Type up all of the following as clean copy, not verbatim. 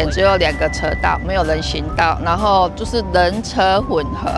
前只有兩個車道，沒有人行道，然後就是人車混合。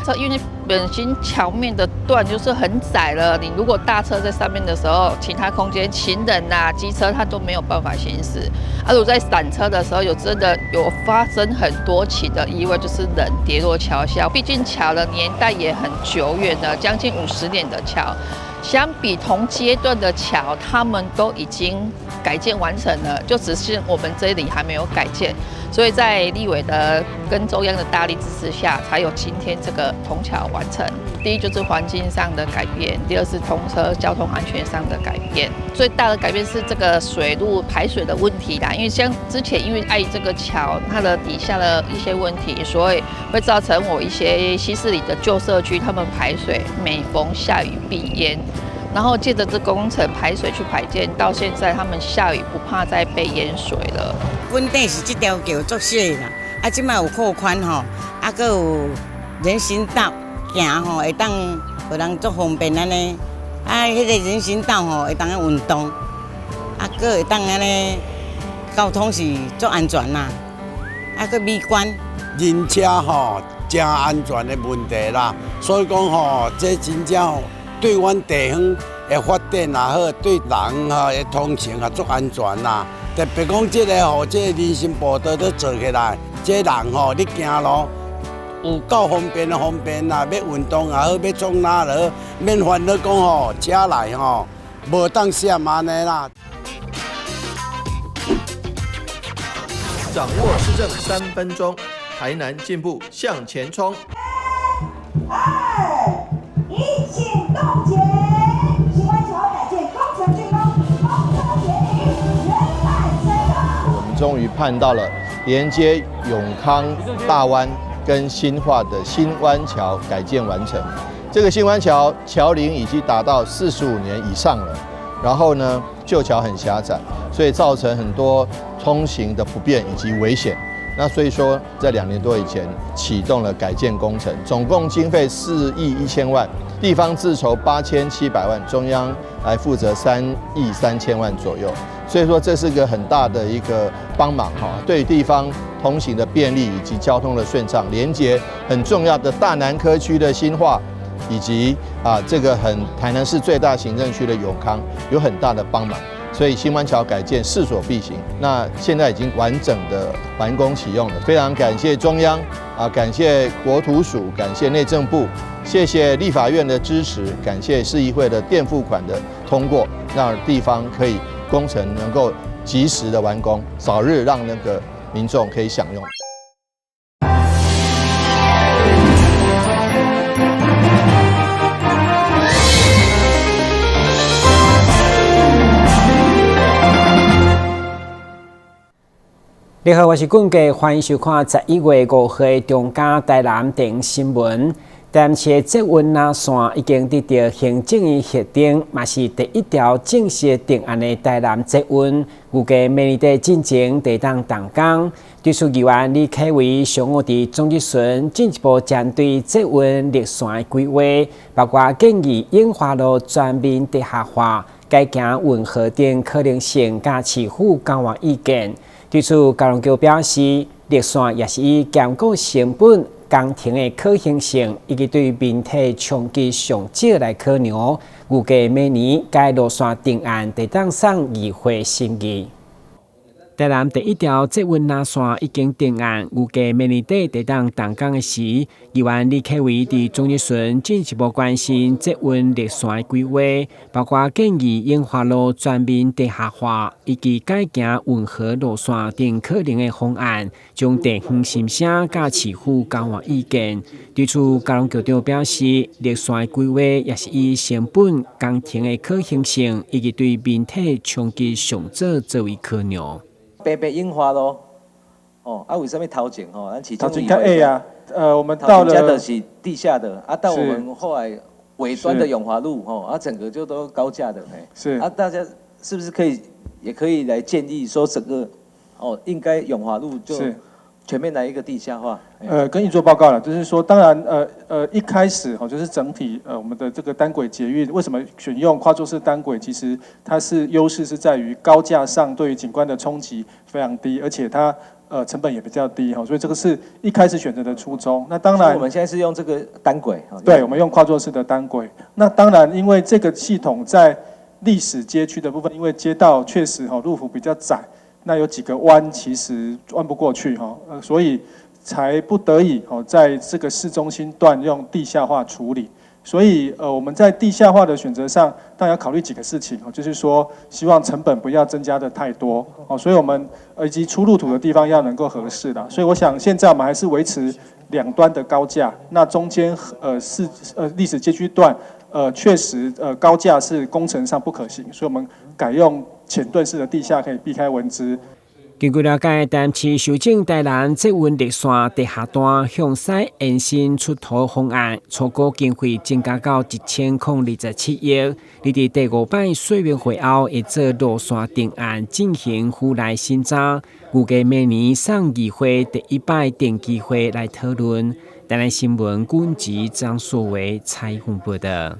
這因為本身橋面的段就是很窄了，你如果大車在上面的時候，其他空間行人啊、機車它都沒有辦法行駛。啊，如果在閃車的時候，有真的有發生很多起的意外，就是人跌落橋下。畢竟橋的年代也很久遠了，將近50年的橋。相比同階段的橋，他們都已經改建完成了，就只是我們這裡還沒有改建。所以在立委的跟中央的大力支持下，才有今天這個銅橋完成。第一就是環境上的改變，第二是通車交通安全上的改變。最大的改變是這個水路排水的問題啦，因為像之前因為礙於這個橋它的底下的一些問題，所以會造成我一些西勢里的舊社區，他們排水每逢下雨必淹。然後借著這工程排水去排建，到現在他們下雨不怕再被淹水了。本底是這條橋足細啦，啊，這擺有擴寬吼，啊，閣有人行道行吼，會當予人足方便按呢。啊，彼個人行道吼會當運動，啊，閣會當按呢交通是足安全啦，啊，閣美觀。人車吼誠安全的問題啦，所以講吼，這真正對阮地方的發展也好，對人吼的通行也足安全啦。特別講這個吼，這個人行步道都做起來，這人吼你行路有夠方便的方便啦，欲運動也好，欲創哪也好，免煩惱講吼車來吼無當閃按呢啦。掌握市政3分鐘，台南進步向前衝。二一，請凍結。新灣橋改建工程竣工，通車典禮圓滿成功。我們終於盼到了連接永康大灣跟新化的新灣橋改建完成。這個新灣橋橋齡已經達到45年以上了，然後呢，舊橋很狹窄，所以造成很多通行的不便以及危險。那所以說，在2年多以前啟動了改建工程，總共經費4億1千萬，地方自籌8700萬，中央來負責3億3千萬左右。所以說這是個很大的一個幫忙哈，對地方通行的便利以及交通的順暢，連接很重要的大南科區的新化，以及啊這個很台南市最大行政區的永康有很大的幫忙。所以新灣橋改建勢所必行，那現在已經完整的完工啟用了，非常感謝中央啊，感謝國土署，感謝內政部，謝謝立法院的支持，感謝市議會的墊付款的通過，讓地方可以工程能夠及時的完工，早日讓那個民眾可以享用。你好，我是俊傑，歡迎收看11月5號的中嘉台南電新聞。台南市的捷運藍線已經得到行政院核定，嘛是第一條正式定案的台南捷運，預計明年底進前就當動工。對此，議員李啟維上午佇總質詢進一步針對捷運綠線的規劃，包括建議永華路全面地下化、改行運河等可能性，佮市府交換意見。對此，交通局表示，綠線也是以兼顧成本、工程的可行性以及對民體衝擊上少來考量，預計明年該路線定案就當送議會審議。台南第一條捷運藍線已經定案，預計明年底就當動工的時，議員李啟維佇總質詢進一步關心捷運綠線的規劃，包括建議永華路全面地下化，以及改行運河路線等可能的方案，將地方心聲佮市府交換意見。對此，交通局長表示，綠線的規劃也是以成本、工程的可行性以及對民體衝擊上少作為考量。白白永華路，哦，啊，為啥物頭前吼？咱市頭前較矮啊，我們到了的是地下的，啊，到我們後來尾端的永華路，吼，啊，整個就都高架的，嘿，啊，大家是不是可以，也可以來建議說，整個，哦，應該永華路就全面來一個地下化。跟議座報告了，就是說，當然，一開始哈，就是整體，我們的這個單軌捷運為什麼選用跨座式單軌？其實它是優勢是在於高架上對於景觀的衝擊非常低，而且它成本也比較低哈，所以這個是一開始選擇的初衷。那當然，我們現在是用這個單軌。對，我們用跨座式的單軌。那當然，因為這個系統在歷史街區的部分，因為街道確實哈路幅比較窄，那有幾個彎其實彎不過去哈，所以才不得已哦，在這個市中心段用地下化處理。所以，我們在地下化的選擇上，當然要考慮幾個事情哦，就是說希望成本不要增加的太多哦，所以我們以及出入土的地方要能夠合適的。所以我想現在我們還是維持兩端的高架，那中間是歷史街區段，確實高架是工程上不可行，所以我們改用淺盾式的地下，可以避開蚊子。根據了解，台南市修整台南捷運綠線地下段向西延伸出土方案，初估經費增加到1027億。而佇第五擺說明會後，會做路線定案進行附來審查，預計明年送議會第一擺定期會來討論。台南新聞軍籍張碩維採訪報道。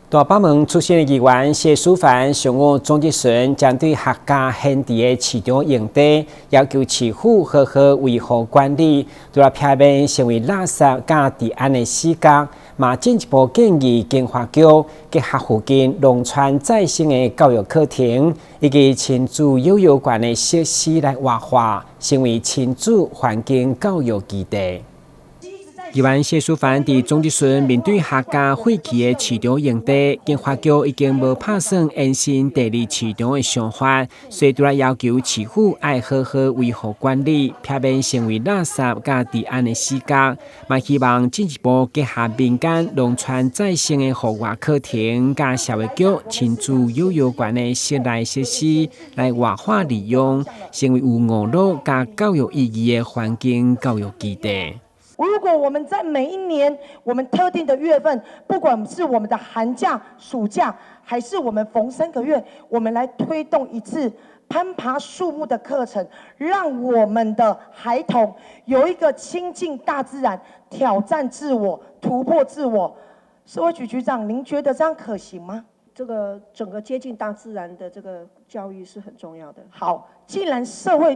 大北門出身的議員謝書凡上午總質詢，針對客家閒置的市場用地，要求市府好好維護管理，除了避免成為垃圾佮治安的死角，嘛進一步建議經發局結合附近農村再生的教育課程，以及親子遊樂園的設施來活化，成為親子環境教育基地。議員謝書凡佇總質詢面對客家廢棄的市場用地，經發局已經無拍算延伸第二市場的想法，所以拄來要求市府愛好好維護管理，避免成為垃圾佮治安的死角。嘛希望進一步結合民間農村再生的戶外課程，佮社會局親子遊樂園的室內設施來活化利用，成為有娛樂佮教育意義的環境教育基地。如果我們在每一年我們特定的月份，不管是我們的寒假、暑假，還是我們逢3個月，我們來推動一次攀爬樹木的課程，讓我們的孩童有一個親近大自然、挑戰自我、突破自我。社會局局長，您覺得這樣可行嗎？這個整個接近大自然的這個教育是很重要的。好，既然社會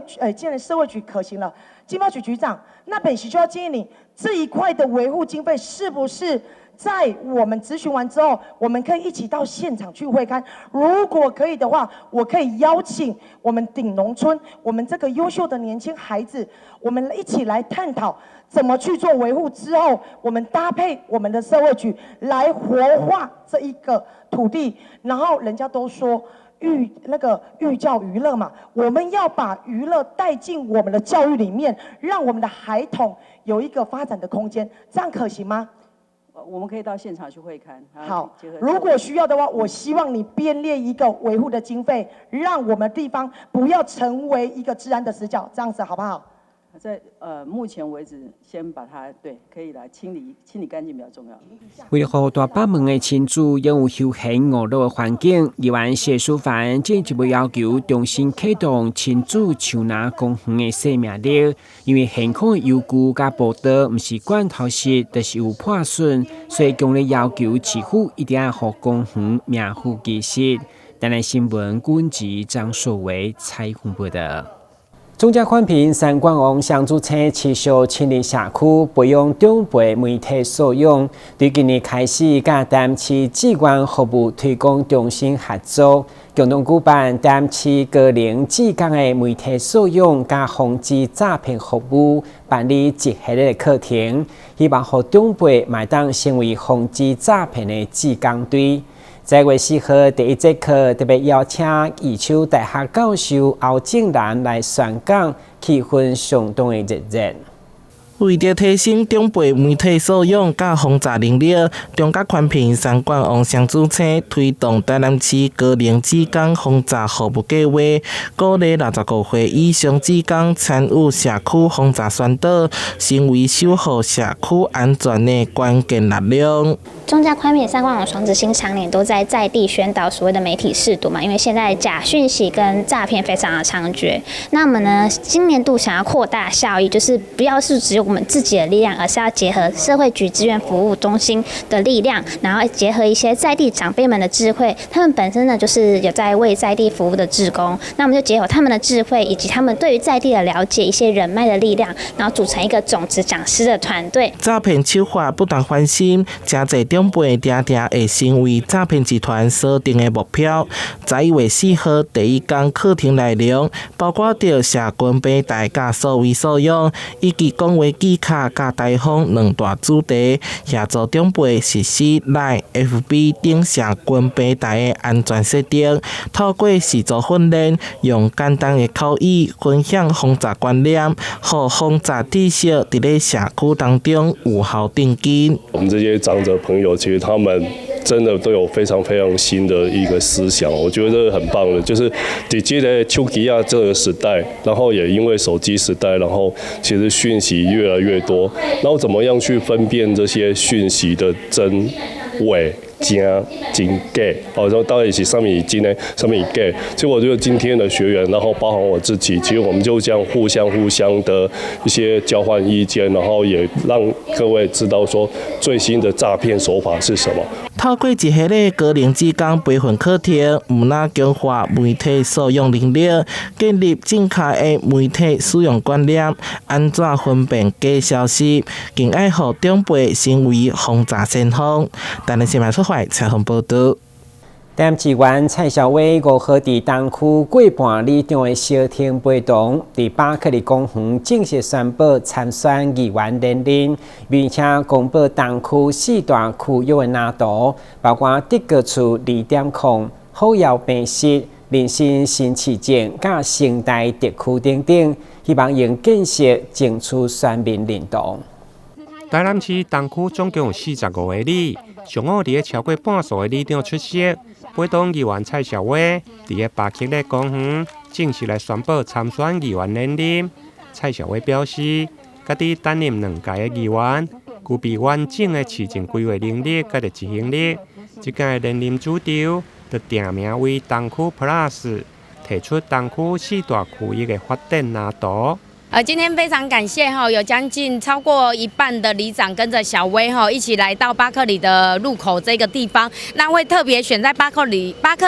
局可行了，經發局局長，那本席就要建議你這一塊的維護經費是不是在我們諮詢完之後，我們可以一起到現場去會勘？如果可以的話，我可以邀請我們頂農村，我們這個優秀的年輕孩子，我們一起來探討怎麼去做維護。之後，我們搭配我們的社會局來活化這一個土地。然後人家都說寓那個寓教於樂嘛，我們要把娛樂帶進我們的教育裡面，讓我們的孩童有一個發展的空間，這樣可行嗎？我們可以到現場去會勘。好，如果需要的話，我希望你編列一個維護的經費，讓我們地方不要成為一個治安的死角，這樣子好不好？在目前為止，先把它對，可以來清理清理乾淨比較重要。為了予大北門的親子擁有休閒娛樂的環境，議員謝書凡進一步要求重新啟動親子樹林公園的生命力，因為現況的遊具佮步道毋是罐頭式，就是有破損，所以強烈要求市府一定要予公園名副其實。台南新聞軍籍張碩維採訪報道。中嘉寬頻三冠王雙子星持續親臨社區，培養長輩媒體素養。對今年開始，佮台南市志願服務推廣中心合作，共同舉辦台南市高齡志工的媒體素養佮防止詐騙服務，辦理一系列的課程，希望予長輩嘛會當成為防止詐騙的志工隊。11月4號第一節課特別邀請義守大學教授歐正蘭來宣講，氣氛相當的熱烈。為著提升長輩媒體素養佮防詐能力，中嘉寬頻三冠王雙子星推動台南市高齡志工防詐服務計劃，鼓勵65歲以上志工參與社區防詐宣導，成為守護社區安全的關鍵力量。中嘉寬頻三冠王雙子星常年都在在地宣導所謂的媒體識讀嘛，因為現在假訊息跟詐騙非常的猖獗。那麼呢，今年度想要擴大效益，就是不要是只有我們我們自己的力量，而是要結合社會局志願服務中心的力量，然後結合一些在地長輩們的智慧，他們本身呢就是有在為在地服務的志工，那我們就結合他們的智慧以及他們對於在地的了解，一些人脈的力量，然後組成一個種子講師的團隊。詐騙手法不斷翻新，誠濟長輩定定會成為詐騙集團鎖定的目標。11月4號第一講課程內容，包括著社群平台佮數位素養，以及講話技巧佮台風兩大主題，協助長輩實施 LINE、FB 等社群平台的安全設定。透過實作訓練，用簡單的口語分享防詐觀念，予防詐知識佇咧社區當中有效定根。我們這些長者朋友，其實他們真的都有非常非常新的一個思想，我覺得很棒的，就是佇這个手機仔這個時代，然後也因為手機時代，然後其實訊息越來越多，然後怎麼樣去分辨這些訊息的真偽、真真假？哦，說到底是啥物是真的，啥物是假？其實我覺得今天的學員，然後包含我自己，其實我們就這樣互相的一些交換意見，然後也讓各位知道說最新的詐騙手法是什麼。透過一系列高齡志工培訓課程，毋但強化媒體素養能力，建立正確的媒體使用觀念，按怎分辨假消息，更愛予長輩成為防詐先鋒。台南新聞出發採訪報導。台南市議員蔡蕭威5號佇東區過半里長的蕭廷陪同，佇巴克利公園正式宣布參選議員連任，並且公布東區四大區域的藍圖，包括德國厝2.0、好耀病室、民生新市鎮、佮成大特區等等，希望用建設爭取選民認同。台南市東區總共有45個里，上午佇咧超過半數的里長出席，陪同議員蔡蕭威佇咧巴克利公園正式來宣布參選議員連任。蔡蕭威表示，家己擔任兩屆的議員，具備完整的市政規劃能力佮執行力。這屆連任主張就定名為東區 Plus，提出東區四大區域的發展藍圖。今天非常感謝哈，有將近超過一半的里長跟着小薇哈一起來到巴克里的路口這個地方。那會特別選在巴克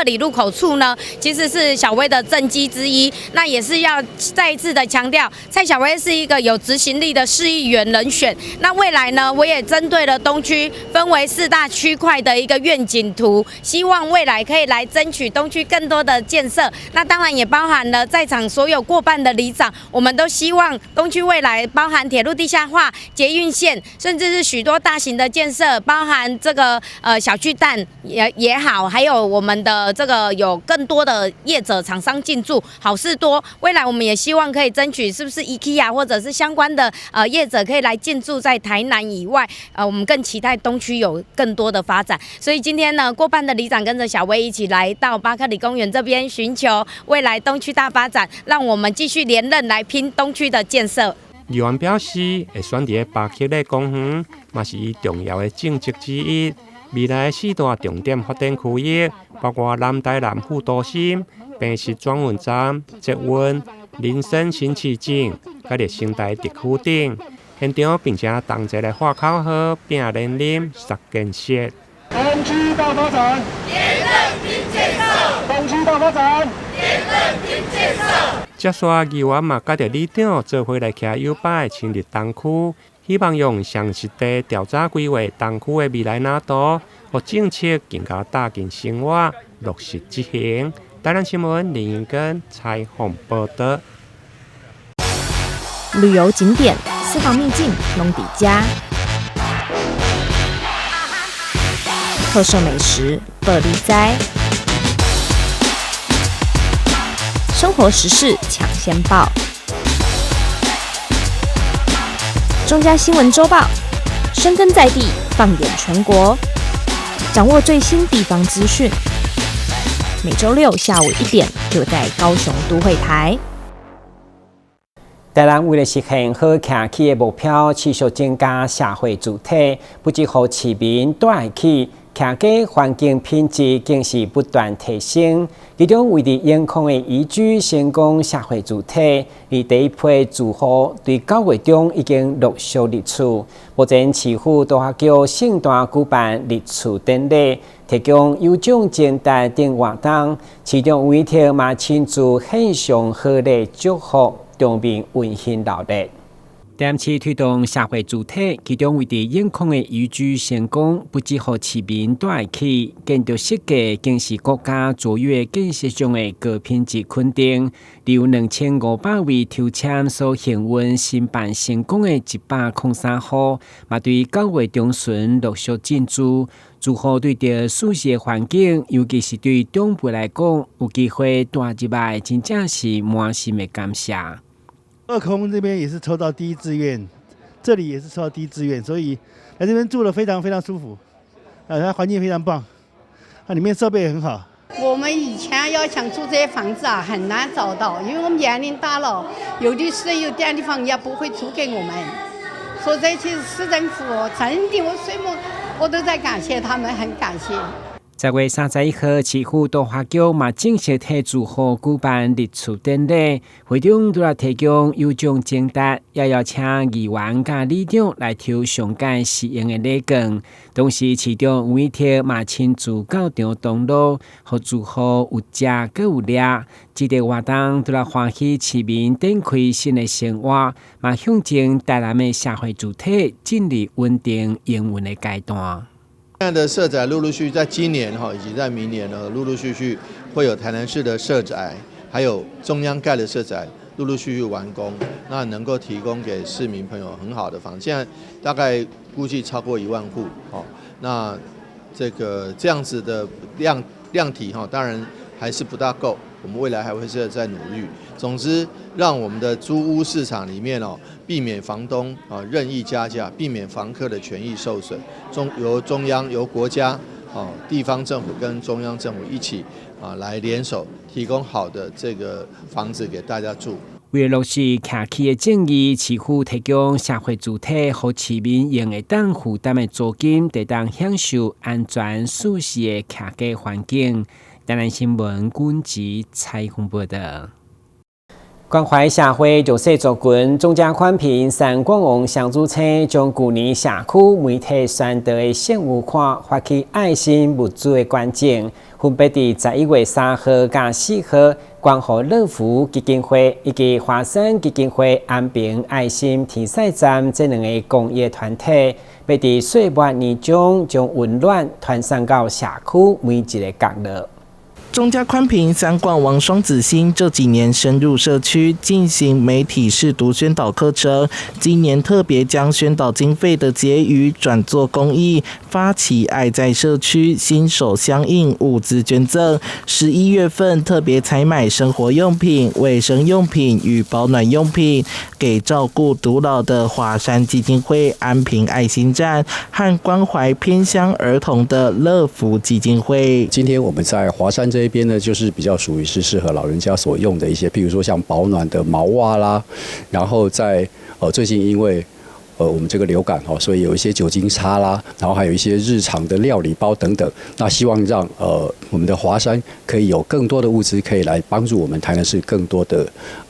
里路口處呢，其實是小薇的政績之一。那也是要再一次的強調，蔡小薇是一個有執行力的市議員人選。那未來呢，我也針對了東區分為四大區塊的一個願景圖，希望未來可以來爭取東區更多的建設。那當然也包含了在場所有過半的里長，我們都希望東區未來包含鐵路地下化、捷運線，甚至是許多大型的建設，包含這個小巨蛋也好，還有我們的這個有更多的業者廠商進駐，好市多。未來我們也希望可以爭取，是不是 IKEA 或者是相關的業者可以來進駐在台南以外，我們更期待東區有更多的發展。所以今天呢，過半的里長跟着小薇一起來到巴克里公園這邊，尋求未來東區大發展，讓我們繼續連任來拼東區的建設。議員表示，會選佇咧巴克利公園，嘛是伊重要的政績之一。未來四大重點發展區域，包括南台南副都心、坪石轉運站、捷運、林森新市鎮、佮著成大特區等。現場並且同齊來喊口號、拼連任、殺建設。東區大發展，連任拼建設。東區大發展，連任拼建設。接續議員嘛，佮著里長做伙來騎搖擺深入東區，希望用詳實的調查規劃東區的未來藍圖，予政策更加貼近生活，落實執行。台南新聞林英根採訪報導。旅遊景點、私房秘境，攏佇遮。特色美食，報你知。生活時事搶先報，中嘉新聞週報，深耕在地，放眼全國，掌握最新地方資訊。每週六下午1點，就在高雄都會台。台南為了實現好徛起的目標，持續增加社會住宅，不只予市民蹛會起，徛家環境品質更是不斷提升。其中，位佇永康的宜居成功社會住宅，佇第一批住戶佇9月中已經陸續入厝。目前市府都還叫聖誕舉辦入厝典禮，提供有獎徵答等活動，市長委託嘛親自獻上賀禮祝福，場面溫馨熱烈。台南市推動社會住宅，其中位佇永康的宜居成功，不只予市民蹛會起，建築設計更是國家卓越建設獎的高品質肯定。有2500位抽籤所幸運申辦成功的103戶，嘛佇9月中旬陸續進駐。住戶對著舒適的環境，尤其是對長輩來講，有機會蹛入來，真正是滿心的感謝。二空這邊也是抽到第一志願，這裡也是抽到第一志願，所以來這邊住得非常非常舒服，啊，它環境非常棒，它裡面設備也很好。我們以前要想住這些房子啊，很難找到，因為我們年齡大了，有的是有點地方也不會租給我們。所以這次市政府真的，我睡夢我都在感謝他們，很感謝。10月31號，市府都發局嘛正式替住戶舉辦入厝典禮，會中除了提供有獎徵答，也邀請議員佮里長來抽上蓋實用的禮券。同時，市長委託嘛親自到場張羅，予住戶有食閣有掠。這個活動除了歡喜市民展開新的生活，嘛象徵台南的社會住宅進入穩定營運的階段。現在的社宅陸陸續續在今年哈，以及在明年呢，陸陸續續會有台南市的社宅，還有中央蓋的社宅，陸陸續續完工，那能夠提供給市民朋友很好的房子。現在大概估計超過1萬戶，哦，那這個這樣子的量體哈，當然還是不大夠，我們未來還會是再努力。總之，讓我們的租屋市場裡面哦，避免房東啊任意加價，避免房客的權益受損。由中央、由國家、哦地方政府跟中央政府一起啊來聯手，提供好的這個房子給大家住。為了落實徛起的正義，市府提供社會住宅，予市民用會當負擔的租金，得當享受安全舒適的徛家環境。台南新聞軍籍採訪報道。關懷社會弱勢族群，中嘉寬頻三冠王雙子星將舊年社區媒體宣導的聖餘款發起愛心物資的捐贈，分別佇11月3號佮4號，捐予樂福基金會以及華山基金會安平愛心天使站這兩个公益團體，欲佇歲末年終將溫暖傳送到社區每一个角落。中嘉寬頻三冠王雙子星這幾年深入社區進行媒體識讀宣導課程，今年特別將宣導經費的結餘轉做公益，發起愛在社區心手相印物資捐贈。11月份特別採買生活用品、衛生用品與保暖用品，給照顧獨老的華山基金會安平愛心站和關懷偏鄉兒童的樂福基金會。今天我們在華山這邊呢，就是比較屬於是適合老人家所用的一些，譬如說像保暖的毛襪啦，然後在最近因為我們這個流感哦，所以有一些酒精擦啦，然後還有一些日常的料理包等等。那希望讓我們的華山可以有更多的物資，可以來幫助我們台南市更多的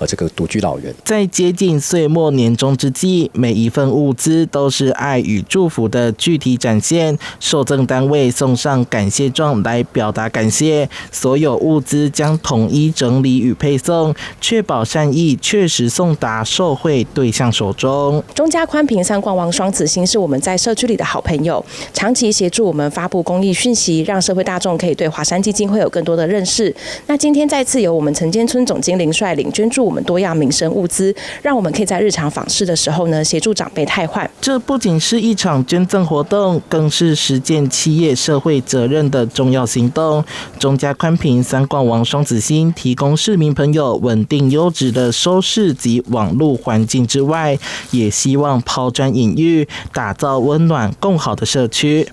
這個獨居老人。在接近歲末年終之際，每一份物資都是愛與祝福的具體展現。受贈單位送上感謝狀來表達感謝。所有物資將統一整理與配送，確保善意確實送達受惠對象手中。中嘉寬頻三冠王雙子星是我們在社區裡的好朋友，長期協助我們發布公益訊息，讓社會大眾可以對華山基金會有更多的認識。那今天再次由我們陳堅村總經理率領捐助我們多樣民生物資，讓我們可以在日常訪視的時候呢，協助長輩汰換。這不僅是一場捐贈活動，更是實踐企業社會責任的重要行動。中嘉寬頻三冠王雙子星提供市民朋友穩定優質的收視及網路環境之外，也希望拋磚引玉，打造溫暖共好的社區。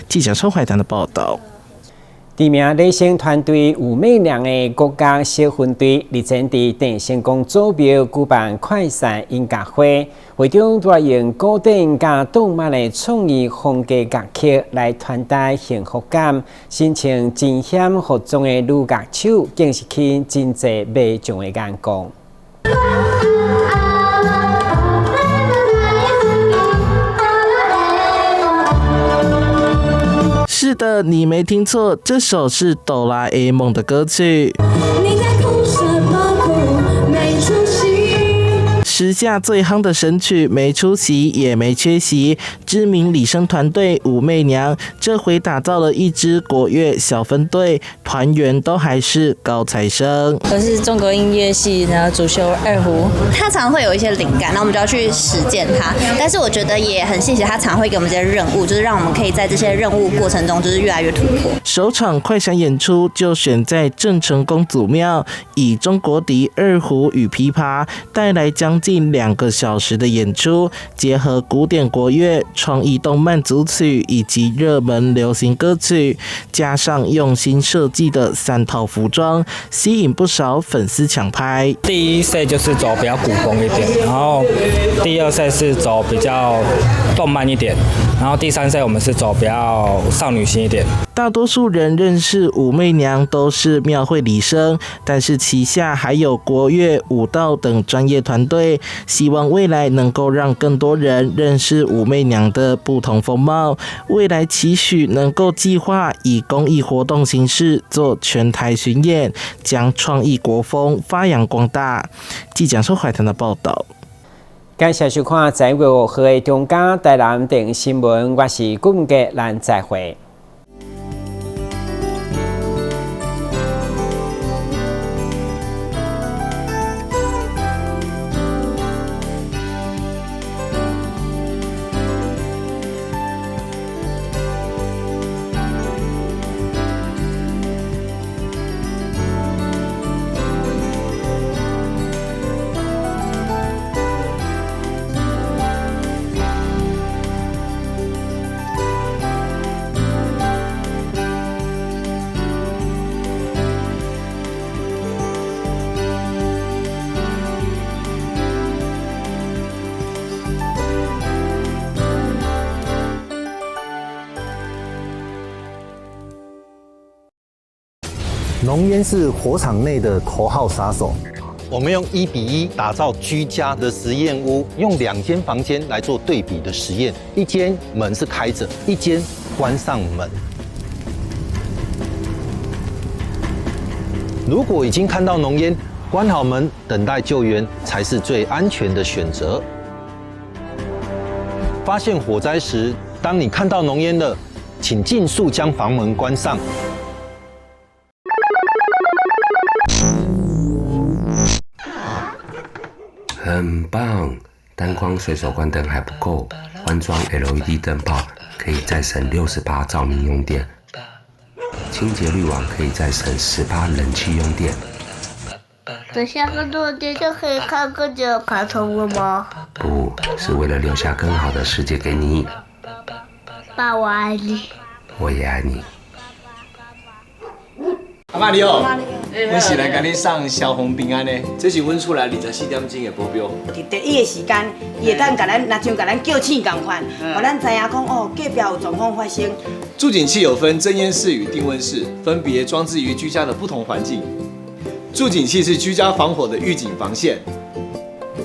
記者邱懷丹的報道。知名礼生团队武媚娘的国乐小分队日前伫郑成功祖庙举办快闪音乐会，会中除了用古典佮动漫的创意风格乐曲来传达幸福感，身穿惊险服装的女乐手更是吸引真济民众的眼光。是的，你没听错，这首是哆啦 A 梦的歌曲。你在哭什么哭？没出息。时下最夯的神曲，没出席也没缺席。知名礼生团队武媚娘这回打造了一支国乐小分队，团员都还是高材生。我是中国音乐系，然后主修二胡。他常会有一些灵感，那我们就要去实践它。但是我觉得也很谢谢他，常会给我们这些任务，就是让我们可以在这些任务过程中，就是越来越突破。首场快闪演出就选在郑成功祖庙，以中国笛、二胡与琵琶带来将近2个小时的演出，结合古典国乐、创意动漫组曲以及热门流行歌曲，加上用心设计的三套服装，吸引不少粉丝抢拍。第一 set 就是走比较古风一点，然后第二 set 是走比较动漫一点，然后第三 set 我们是走比较少女心一点。大多数人认识武媚娘都是庙会礼生，但是旗下还有国乐、舞蹈等专业团队，希望未来能够让更多人认识武媚娘的不同风貌。未来期许能够计划以公益活动形式做全台巡演，将创意国风发扬光大。记者苏怀腾的报道。感谢收看11月5号的中嘉台南电新闻，我是顾文杰，咱再会。浓烟是火场内的头号杀手。我们用1比1打造居家的实验屋，用2间房间来做对比的实验，一间门是开着，一间关上门。如果已经看到浓烟，关好门等待救援才是最安全的选择。发现火灾时，当你看到浓烟了，请尽速将房门关上。很棒，单光随手关灯还不够，换装 LED 灯泡可以再省60%照明用电，清洁滤网可以再省10%冷气用电。等下更多的电就可以看更久的卡通了吗？不是为了留下更好的世界给你。爸，我爱你。我也爱你。阿嬤你好，阮是来共你送消防平安的，这是阮厝内24点钟的保镖。伫第一个时间，伊会当共咱，若像共咱叫醒仝款，予咱知影讲哦，隔壁有状况发生。住警器有分增烟室与定温室，分别装置于居家的不同环境。住警器是居家防火的预警防线，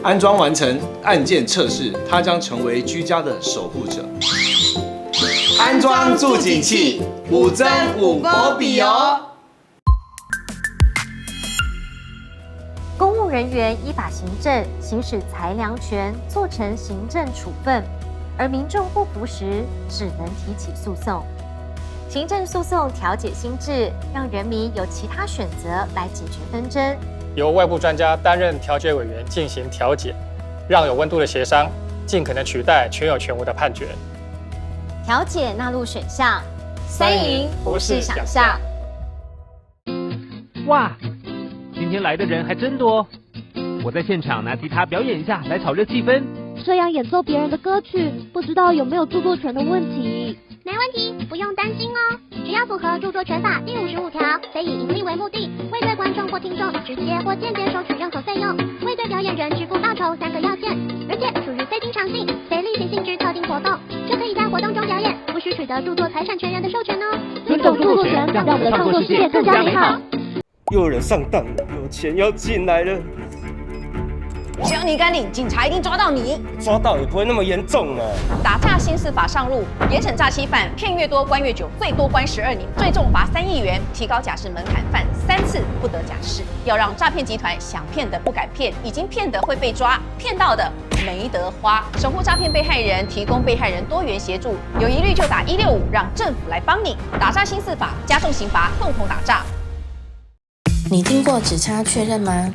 安装完成按键测试，它将成为居家的守护者。安装住警器，五增五保比哦。公务人员依法行政，行使裁量权，做成行政处分，而民众不服时，只能提起诉讼。行政诉讼调解新制，让人民有其他选择来解决纷争。由外部专家担任调解委员进行调解，让有温度的协商尽可能取代权有权无的判决。调解纳入选项，三赢不是想象。哇，今天来的人还真多。我在现场拿吉他表演一下，来炒热气氛。这样演奏别人的歌曲，不知道有没有著作权的问题？没问题，不用担心哦。只要要符合著作權法第55條，非以營利為目的，未對觀眾或聽眾直接或間接收取任何費用，未對表演人支付報酬三個要件，而且屬於非經常性、非例行性質特定活動，就可以在活動中表演，無需取得著作財產權人的授權哦。尊重著作權，讓我們的創作世界更加美好。又有人上當了，有錢要進來了。只要你敢領，警察一定抓到你。抓到也不會那麼嚴重啊。打詐新司法上路，嚴審詐欺犯，騙越多關越久，最多關12年，最重罰3億元，提高假釋門檻，犯3次不得假釋。要讓詐騙集團想騙的不敢騙，已經騙的會被抓，騙到的沒得花。守護詐騙被害人，提供被害人多元協助，有疑慮就打165，讓政府來幫你。打詐新司法，加重刑罰，共同打詐。你聽過指差確認嗎？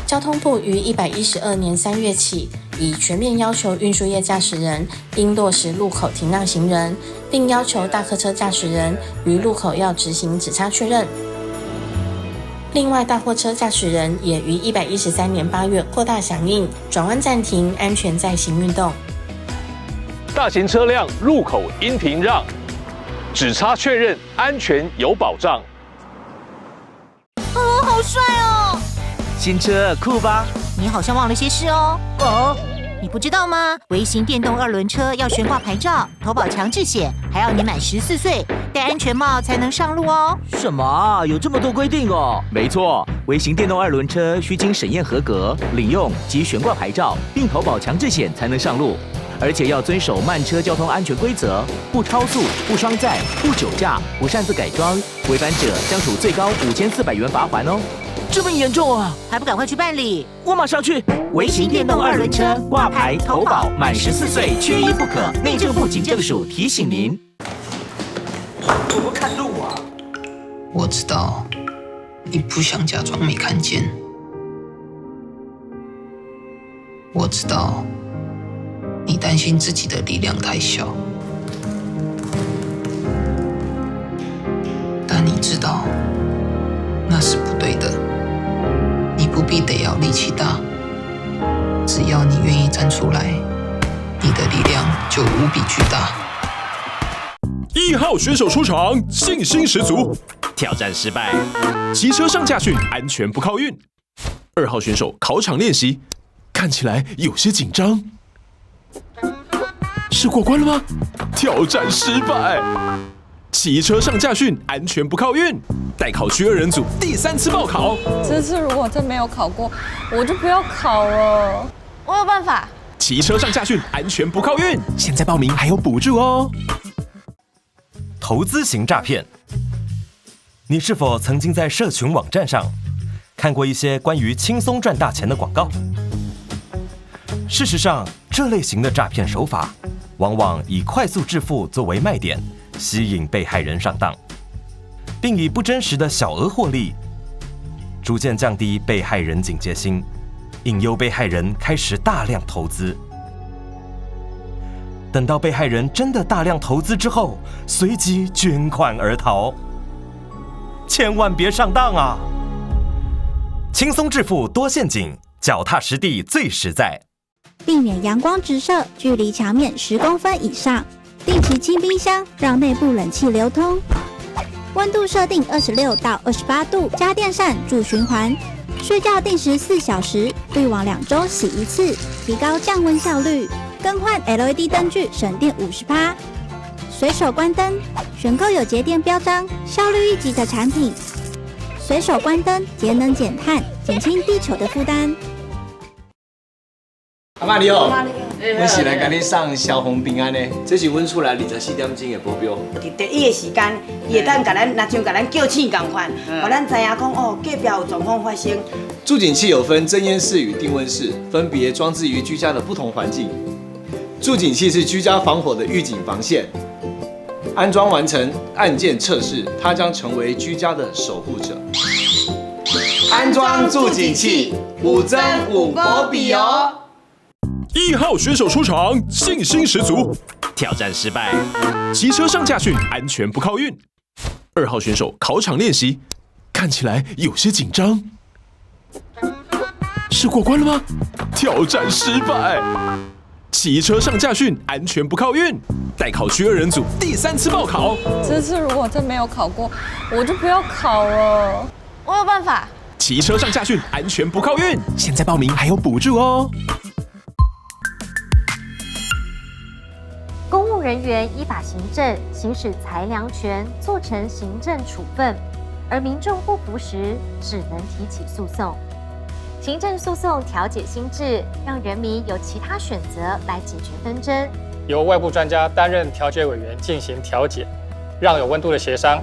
交通部於112年3月起，已全面要求運輸業駕駛人應落實路口停讓行人，並要求大客車駕駛人於路口要執行指差確認。另外，大貨車駕駛人也於113年8月擴大響應，轉彎暫停，安全載行運動。大型車輛路口應停讓，指差確認安全有保障。哦，好帥哦！新車酷吧？你好像忘了些事哦。哦，你不知道嗎？微型電動二輪車要懸掛牌照、投保強制險，還要年滿14歲，戴安全帽才能上路哦。什麼？有這麼多規定哦？沒錯，微型電動二輪車需經審驗合格、領用及懸掛牌照，並投保強制險才能上路，而且要遵守慢車交通安全規則，不超速、不雙載、不酒駕、不擅自改裝，違反者將處最高5400元罰鍰哦。這麼嚴重啊！還不趕快去辦理？我馬上去。微型電動二輪車掛牌投保，滿14歲缺一不可。內政部警政署提醒您。我不看路啊！我知道你不想假裝沒看見，我知道你擔心自己的力量太小，但你知道那是不對的。你不必得要力氣大，只要你願意站出來，你的力量就無比巨大。1號選手出場，信心十足，挑戰失敗，騎車上駕訓，安全不靠運。2號選手考場練習，看起來有些緊張，是過關了嗎？挑戰失敗，騎車上駕訓，安全不靠運。待考區2人組第3次報考，這次如果真沒有考過，我就不要考了。我有辦法。騎車上駕訓，安全不靠運，現在報名還有補助哦。投資型詐騙，你是否曾經在社群網站上看過一些關於輕鬆賺大錢的廣告？事實上，這類型的詐騙手法往往以快速致富作為賣點，吸引被害人上當，並以不真實的小額獲利，逐漸降低被害人警戒心，引誘被害人開始大量投資。等到被害人真的大量投資之後，隨即捲款而逃。千萬別上當啊！輕鬆致富多陷阱，腳踏實地最實在。避免陽光直射，距離牆面10公分以上。定期清冰箱，讓內部冷氣流通。溫度設定26到28度，加電扇助循環。睡覺定時4小時，濾網2週洗一次，提高降溫效率。更換 LED 燈具，省電50%。隨手關燈，選購有節電標章、效率一級的產品。隨手關燈，節能減碳，減輕地球的負擔。阿媽你好，阮是來共你送消防平安的，這是阮厝內24點鐘的保鏢。佇第一个時間，伊會當共咱，若像共咱叫醒仝款，予咱知影講哦，隔壁有狀況發生。住警器有分偵煙室與定溫室，分別裝置於居家的不同環境。住警器是居家防火的預警防線，安裝完成按鍵測試，它將成為居家的守護者。安裝住警器，有真有保庇哦。1號選手出場，信心十足，挑戰失敗，騎車上駕訓，安全不靠運。2號選手考場練習，看起來有些緊張，是過關了嗎？挑戰失敗，骑车上驾训，安全不靠运。待考区二人组第三次报考。这次如果真没有考过，我就不要考了。我有办法。骑车上驾训，安全不靠运。现在报名还有补助哦。公务人员依法行政，行使裁量权，做成行政处分，而民众不服时，只能提起诉讼。行政诉讼调解新制，让人民有其他选择来解决纷争。由外部专家担任调解委员进行调解，让有温度的协商